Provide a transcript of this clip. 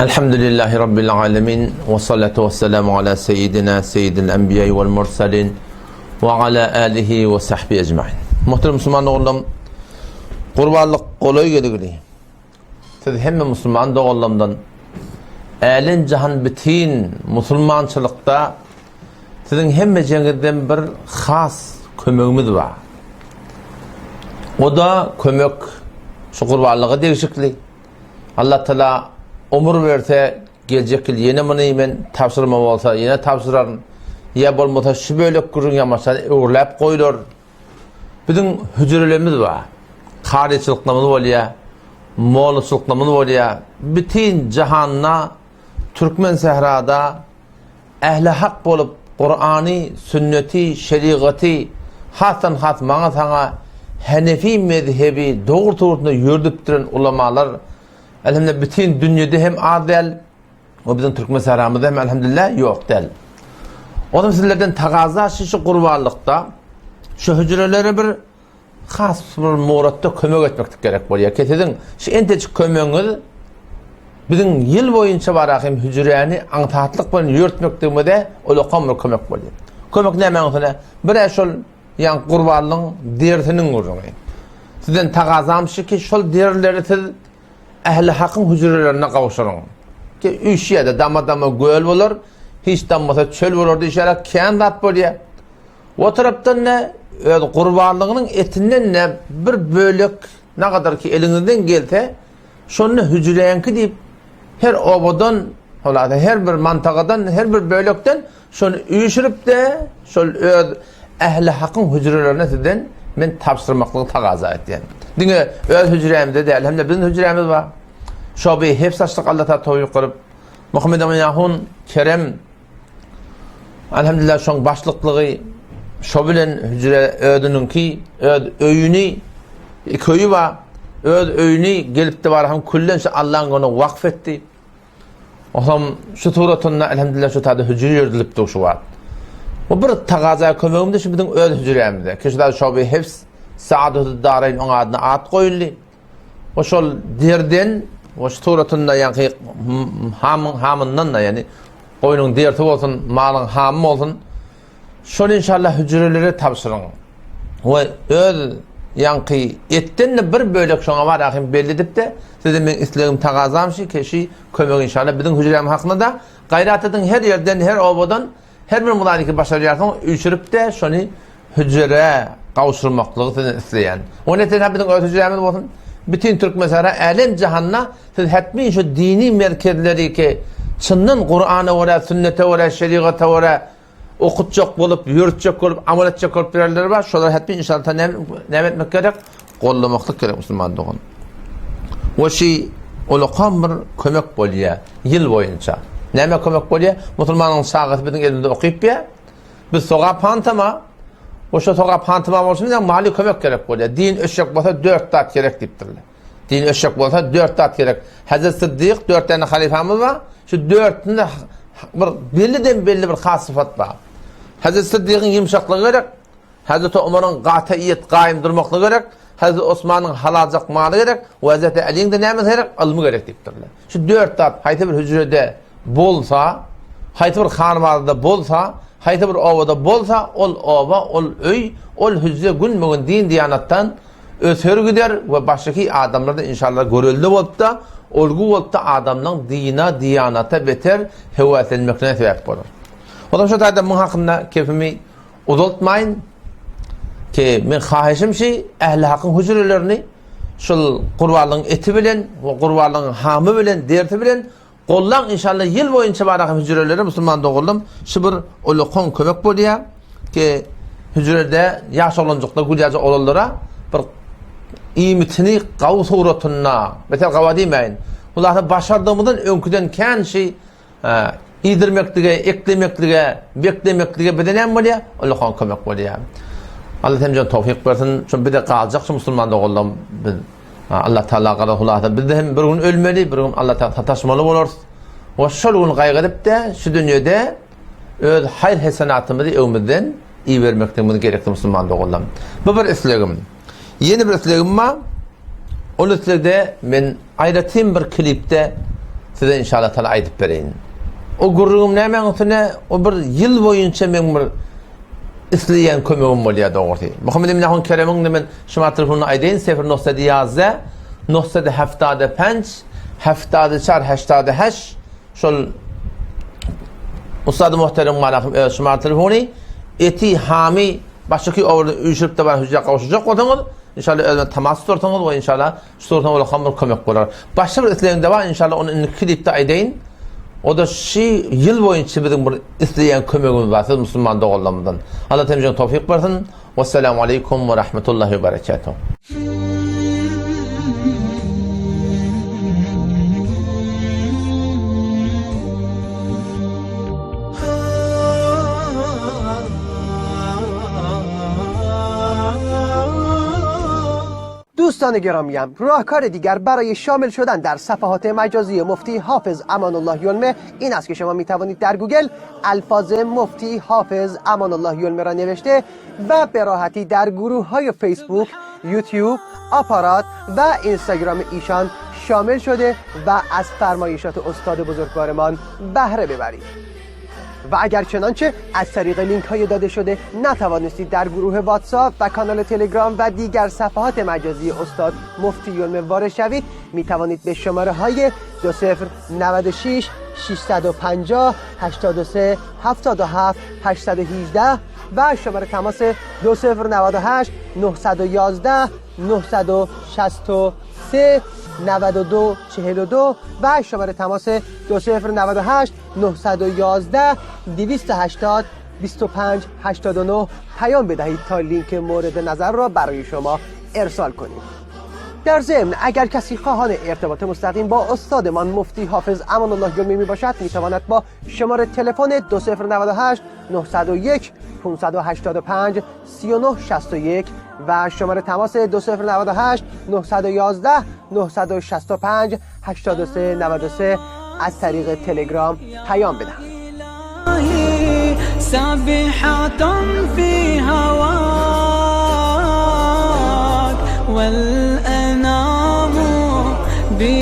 Elhamdülillahi Rabbil alemin ve salatu ve selamu ala seyyidina seyyidil enbiya vel mursalin ve ala alihi ve sahbihi ecmain. Muhterem Müslüman oğullarım, gurbanlyk golaý geligili. Siz hemme musulman doganlarymdan älem jahan bitin musulmançylykda siziň hemmejeňizden bir has kömegimiz bar. O da kömek şu gurbanlyga degişikli. Allah Teala ömür berse geljek ýyl ýene muny men tabşyrma bolsa ýene tabşyraryn. Ýa bolmasa şu bölek gürrüň ýamaşa öwrüläp goýlar. Biziň hüjrelerimiz bar. Karyçylyklarymyz bolýar, mollaçylyklarymyz bolýar. Bütin jahanda türkmen sährada ähli hak bolup Kurany, sünneti, şerigaty hasdan has maňa saňa Henefi mezhebi dogry tugrunda ýördüp duran ulamalar elhamdülillah bütin dünýede hem az däl. O biziň türkmen sähramyzda hem elhamdülillah ýok däl. Onuň sizlerden tagaza şu şu gurbanlykda şu hüjrelere bir has bir muratda kömek etmeklik gerek bolýar. Ki siziň şu entejik kömegiňiz biziň ýyl boýunça bara hem hüjräni aňsatlyk bilen ýörtmekligimize ulakam bir kömek bolýar. Kömek nämäň üstüne? Bir şol ýa gurbanlygyň derisiniň gürrüňi. Sizden tagazam şu ki şol derileri siz Ähli hakyň hüjrelerine gowşuryň. Ki üýşýär-de, dama-dama göl bolar, hiç dammasa çöl bolar diýişýärler, kän zat bolýar. O tarapdan-da öz gurbanlygynyň etinden-de bir bölek nagadar ki eliňizden gelse, şonda hüjräňki diýip her obadan, hulasa her bir mantagadan, her bir bölekden Şony üýşürip-de, şol öz ähli hakyň hüjrelerine sizden men tabşyrmaklygy tagaza etýän. Diňe öz hüjrämizde däl, hem-de biziň hüjrämiz bar. Şoby hepsi açdyk Allah Taala towfyk berip. Muhammed Emin Ahun Kerem Elhamdülillah şoň başlyklygy şo bilen hüjre özüniňki öz öýüni iki öýi bar. Öz öýüni gelipdi bar hem küllen şu Allah'ın gona wakf etdi. Olam şu suratynda elhamdülillah şu taýda hüjre ýöredilipdir şu wagt. Bu bir tagaza kömegimde şu biziň öz hüjrämizde. Keşda şobi hifz Saadatü Daraýn oň adyna at goýuldy. O şol derden o şu suratynda ýaňky hamyň hamyndan da ýani goýnuň dersi bolsun, malyň hamy bolsun Şony inşallah hüjrelere tabşyryň. We öz ýaňky etden-de bir bölek şoňa bar ahim belli edip-de, size meň islegim tagazam şi ki şi kömegi inşallah biziň hüjrämiz hakynda-da gaýrat ediň her ýerden, her obadan her bir mudanyky başarýarsyň üýşürip-de şony hüjrä gowşurmaklygy sizden isleýän. O ne tenha biziň öz hüjrämiz bolsun, bütin Türkmenistana älem jahanda siz hetmin şu dini merkezleri ki çyndan Kurana görä, sünnete görä, şerigata görä okutjak bolup, ýörütjek bolup, amal etjek bolup birenler bar. Şolar hetmi inşallah näme näme etmek gerek? Gollamaklyk gerek musulman dogan. We şi ulakam bir kömek bolýar ýyl boýunça. Näme kömek bolýar? Musulmanyň çagasy biziň elimizde okyp ýa. Biz sogap hantama, we şo sogap hantama bolsun diýen mali kömek gerek bolýar. Din öşek bolsa 4 zat gerek diýipdirler. Din öşek bolsa 4 zat gerek. Hazret Siddik 4 tane halifamyz bar. Şu dörtünde bir belliden belli bir has syfat bar. Hazret Siddigiň ýumşaklygy gerek. Hazreti Omaryň gataýyt gaýym durmaklygy gerek. Hazreti Osmanyň halajak maly gerek. We Hazreti Aliň de näme gerek? Ylmy gerek diýipdirler. Şu dört zat haýsy bir hüjrede bolsa, haýsy bir hanabada bolsa, haýsy bir obada bolsa, ol oba, ol öý, ol hüjre gün-bugün din diýanatdan öser gider we başyky adamlarda inşallah görelde bolup-da, olgu bolup-da adamlaryň dina, diýanata beter höweslenmekine sebäp bolar. Onsoň şu taýda muň hakynda kepimi uzaltmaýyn ki, men haýyşym şi, ähli hakyň hüjrelerini şul gurbanlygyň eti bilen we gurbanlygyň hamy bilen, dersi bilen Gollaň inşallah ýyl boýunça baraky hüjrelere musulman doganlarym şu bir ullakan kömek bolýar ki hüjrede ýaş oglanjyklar gül ýaly oglanlara bir iýmitini gawy suratynda beter gawa diýmäýin hulasa başardygymyzdan öňküden kän şi iýdirmeklige eklemeklige beklemeklige bize näme bolýar ullakan kömek bolýar Allah hemjen towfyk bersin şu bize galjak şu musulman doganlarym biz Allah Taala gara hulasa biz hem bir gün ölmeli, bir gün Allah Taala sataşmaly bolarys. We şol gün gaýgy edip-de şu dünýede öz haýyr hesenatymyzy öňümizden ibermekligimiz gerekli musulman doganlarym. Bu bir islegim. Ýene bir islegim bar. Ol islegde men aýratyn bir klipde. size inşallah taala aýdyp bereýin. O gürrüňim nämäň üstüne? O bir ýyl boýunça meň bir isleýän kömegim bolýar dogrusy. Muhammed Emin Ahun Keremiň men şumat telefonyny aýdaýyn 0.11 975 74 88 şol Ustady muhterem malahym öz şumat telefony eti hamy başyky owurda üýşürip de bar hüjre gowşujak bolsaňyz inşallah özüne tamas tutarsyňyz we inşallah Şu sorsaň ola hamyr kömek bolar. Başga bir islegim-de bar, inşallah ony indiki klipde aýdaýyn. O-da şi ýyl boýunça biziň bir isleýän kömegimiz bar siz musulman doganlarymyzdan. Allah hemmämize towfyk bersin. Wessalamu aleýkum we rahmetullahi we berekatuh. دوستان گرامیم راهکار دیگر برای شامل شدن در صفحات مجازی مفتی حافظ امان الله یلمه این است که شما می توانید در گوگل الفاظ مفتی حافظ امان الله یلمه را نوشته و به راحتی در گروه های فیسبوک، یوتیوب، آپارات و اینستاگرام ایشان شامل شده و از فرمایشات استاد بزرگوارمان بهره ببرید. و اگر چنانچه از طریق لینک های داده شده نتوانستید در گروه واتساپ و کانال تلگرام و دیگر صفحات مجازی استاد مفتی یلمه وارد شوید می توانید به شماره های 2096 650 83 77 818 و شماره تماس 2098 911 963 92 42 و شماره تماس 2098 911 280 25 89 پیام بدهید تا لینک مورد نظر را برای شما ارسال کنیم. در ضمن اگر کسی خواهان ارتباط مستقیم با استادمان مفتی حافظ امان الله یلمی می باشد می تواند با شماره تلفن 2098 901 585 3961 و شماره تماس 2098 911 965 83 93 از طریق تلگرام پیام بدهند. سابحة في.